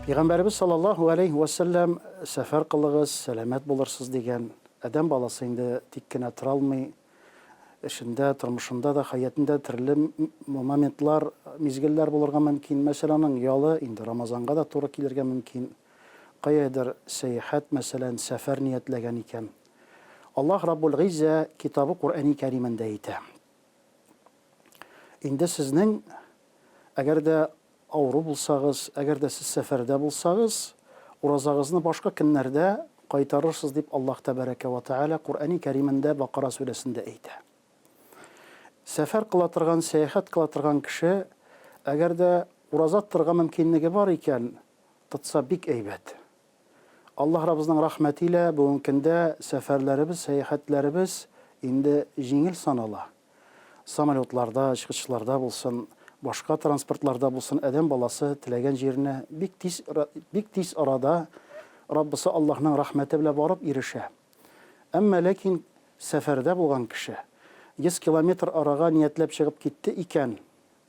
Пәйгамбәребез саллаллаһу алейһи вә сәлләм, Сәфәр кылыгыз, сәламәт булырсыз, дигән. Адәм баласы инде тик кенә тора алмый. Эшендә, тормышында да, хәятендә төрле моментлар, мизгелләр булырга мөмкин. Мәсәлән, аның ялы инде Рамазанга да туры килергә мөмкин. Каядыр сәяхәт, мәсәлән, сәфәр ниятләгән икән. Аллаһ Раббул Гыйззә Китабы Коръәни Кәримендә әйтә. Инде сезнең, әгәр дә авыру булсагыз, әгәр дә сез сәфәрдә булсагыз, уразагызны башка көннәрдә кайтарырсыз, дип Аллаһ Тәбәрәкә вә Тәгалә Коръәни Кәримендә Бакара сүрәсендә әйтә. Сәфәр кыла торган, сәяхәт кыла торган кеше, әгәр дә ураза тотарга мөмкинлеге бар икән, тотса бик әйбәт. Аллаһ Раббызның рәхмәте илә бүгенге көндә сәфәрләребез, сәяхәтләребез инде җиңел санала. Самолетларда, очкычларда булсын, башка транспортларда булсын, адәм баласы теләгән җиренә бик тиз, бик тиз арада Раббысы Аллаһның рәхмәте белән барып ирешә. Әмма ләкин сәфәрдә булган кеше 100 километр арага ниятләп чыгып китте икән,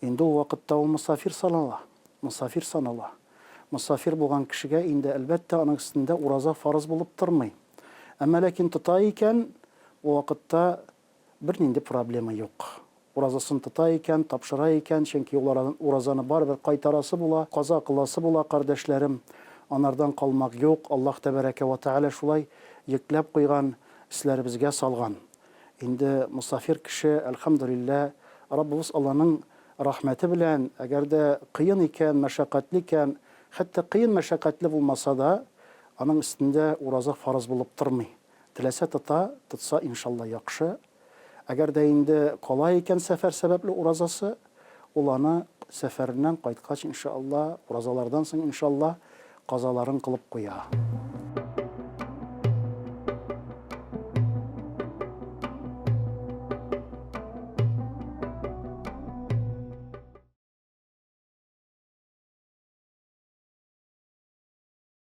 Инде ул вакытта ул мосафир санала. Мосафир санала. Мосафир булган кешегә инде, әлбәттә, аның өстендә ураза фарыз булып тормый. Әмма ләкин тота икән, ул вакытта бернинди проблема юк. Уразасын тота икән, тапшыра икән, чөнки ул уразаны барыбер кайтарасы була, каза кыласы була, кардәшләрем. Анардан калмак юк, Аллаһ тәбәрәкә вә тәгалә шулай йөкләп куйган, өсләребезгә салган. Инде мосафир кеше, әлхәмдүлилләһ, Раббыбыз Алланың рәхмәте белән, әгәр дә кыен икән, мәшәкатьле икән, хәтта кыен мәшәкатьле булмаса да, аның өстендә ураза фарыз булып тормый. Теләсә тота, тотса, иншалла, яхшы. Әгәр дә инде кала икән сәфәр сәбәпле уразасы, ул аны сәфәреннән кайткач, иншалла, уразалардан соң, иншалла, казаларын кылып куя.